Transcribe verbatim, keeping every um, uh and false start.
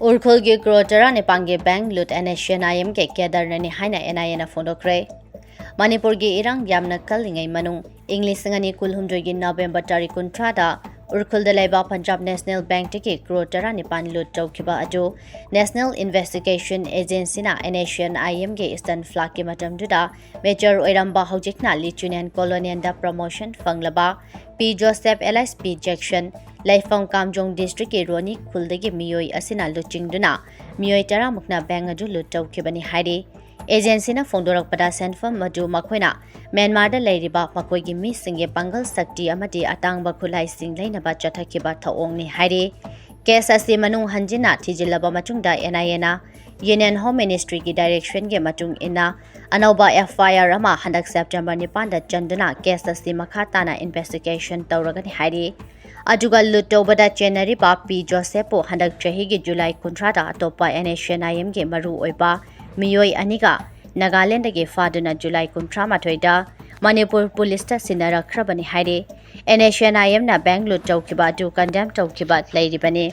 ꯎꯔꯈꯨꯜꯒꯤ crore ꯇꯔꯥꯅꯤꯄꯥꯟꯒꯤ bank ꯂꯨꯠ NSCN-IM-ꯒꯤ ꯀꯦꯗꯔꯅꯅꯤ ꯍꯥꯏꯅ NIA-ꯅ ꯐꯣꯡꯗꯣꯛꯈ꯭ꯔꯦ꯫ ꯃꯅꯤꯄꯨꯔꯒꯤ ꯏꯔꯥꯡ ꯌꯥꯝꯅ ꯀꯜꯂꯤꯉꯩ ꯃꯅꯨꯡ, ꯏꯪ ꯂꯤꯁꯤꯡ ꯑꯅꯤ ꯀꯨꯟꯍꯨꯝꯗꯣꯏꯒꯤ ꯅꯕꯦꯝꯕꯔ ꯇꯥꯔꯤꯛ ꯀꯨꯟꯊ꯭ꯔꯥꯗ ꯎꯔꯈꯨꯜꯗ ꯂꯩꯕ ꯄꯟꯖꯥꯕ ꯅꯦꯁꯅꯦꯜ ꯕꯦꯡꯛꯇꯒꯤ ꯀ꯭ꯔꯣꯔ ꯇꯔꯥꯅꯤꯄꯥꯟ ꯂꯨꯠ ꯇꯧꯈꯤꯕ ꯑꯗꯨ National Investigation Agency-ꯅ NSCN-IM-ꯒꯤ Eastern Flank-ꯀꯤ ꯃꯇꯝꯗꯨꯗ ꯃꯦꯖꯔ ꯑꯣꯏꯔꯝꯕ, ꯍꯧꯖꯤꯛꯅ ꯂꯤꯌꯨꯇꯤꯅꯦꯟ ꯀꯣꯂꯣꯅꯦꯜꯗ ꯄ꯭ꯔꯃꯣꯁꯟ ꯐꯪꯂꯕ ꯄꯤ ꯖꯣꯁꯦꯐ alias ꯄꯤ ꯖꯦꯛꯁꯟ, ꯂꯩꯐꯝ ꯀꯥꯝꯖꯣꯡ ꯗꯤꯁꯇ꯭ꯔꯤꯛꯀꯤ ꯔꯣꯅꯤ ꯈꯨꯜꯗꯒꯤ ꯃꯤꯑꯣꯏ ꯑꯁꯤꯅ ꯂꯨꯆꯤꯡꯗꯨꯅ ꯃꯤꯑꯣꯏ ꯇꯔꯥꯃꯨꯛꯅ ꯕꯦꯡꯛ ꯑꯗꯨ ꯂꯨꯠ ꯇꯧꯈꯤꯕꯅꯤ ꯍꯥꯏꯔꯤ꯫ ꯑꯦꯖꯦꯟꯁꯤꯅ ꯐꯣꯡꯗꯣꯔꯛꯄꯗ, ꯁꯦꯟꯐꯝ ꯑꯗꯨ ꯃꯈꯣꯏꯅ ꯃ꯭ꯌꯥꯟꯃꯥꯔꯗ ꯂꯩꯔꯤꯕ ꯃꯈꯣꯏꯒꯤ ꯃꯤꯁꯤꯡꯒꯤ ꯄꯥꯡꯒꯜ ꯁꯛꯇꯤ ꯑꯃꯗꯤ ꯑꯇꯥꯡꯕ ꯈꯨꯠꯂꯥꯏꯁꯤꯡ ꯂꯩꯅꯕ ꯆꯠꯊꯈꯤꯕ ꯊꯧꯑꯣꯡꯅꯤ ꯍꯥꯏꯔꯤ꯫ ꯀꯦꯁ ꯑꯁꯤ ꯃꯅꯨꯡ ꯍꯟꯖꯤꯟꯅ ꯊꯤꯖꯤꯜꯂꯕ ꯃꯇꯨꯡꯗ NIA-ꯅ Union Home Ministry-ꯒꯤ direction-ꯒꯤ ꯃꯇꯨꯡ ꯏꯟꯅ ꯑꯅꯧꯕ FIR ꯑꯃ ꯍꯟꯗꯛ ꯁꯦꯞꯇꯦꯝꯕꯔ ꯅꯤꯄꯥꯟꯗ ꯆꯟꯗꯨꯅ ꯀꯦꯁ ꯑꯁꯤ ꯃꯈꯥ ꯇꯥꯅ investigation ꯇꯧꯔꯒꯅꯤ ꯍꯥꯏꯔꯤ꯫ ꯑꯗꯨꯒ ꯂꯨꯠ ꯇꯧꯕꯗ ꯆꯦꯟꯅꯔꯤꯕ ꯄꯤ ꯖꯣꯁꯦꯐꯄꯨ ꯍꯟꯗꯛ ꯆꯍꯤꯒꯤ ꯖꯨꯂꯥꯏ ꯀꯨꯟꯊ꯭ꯔꯥꯗ ꯑꯇꯣꯞꯄ NSCN-IM-ꯒꯤ ꯃꯔꯨ ꯑꯣꯏꯕ ꯃꯤꯑꯣꯏ ꯑꯅꯤꯒ ꯅꯥꯒꯥꯂꯦꯟꯗꯒꯤ ꯐꯥꯗꯨꯅ ꯖꯨꯂꯥꯏ ꯀꯨꯟꯊ꯭ꯔꯥ ꯃꯥꯊꯣꯏꯗ ꯃꯅꯤꯄꯨꯔ ꯄꯨꯂꯤꯁꯇ ꯁꯤꯟꯅꯔꯛꯈ꯭ꯔꯕꯅꯤ ꯍꯥꯏꯔꯤ꯫ NSCN-IM-ꯅ ꯕꯦꯡꯛ ꯂꯨꯠ ꯇꯧꯈꯤꯕ ꯑꯗꯨ condemn ꯇꯧꯈꯤꯕ ꯂꯩꯔꯤꯕꯅꯤ꯫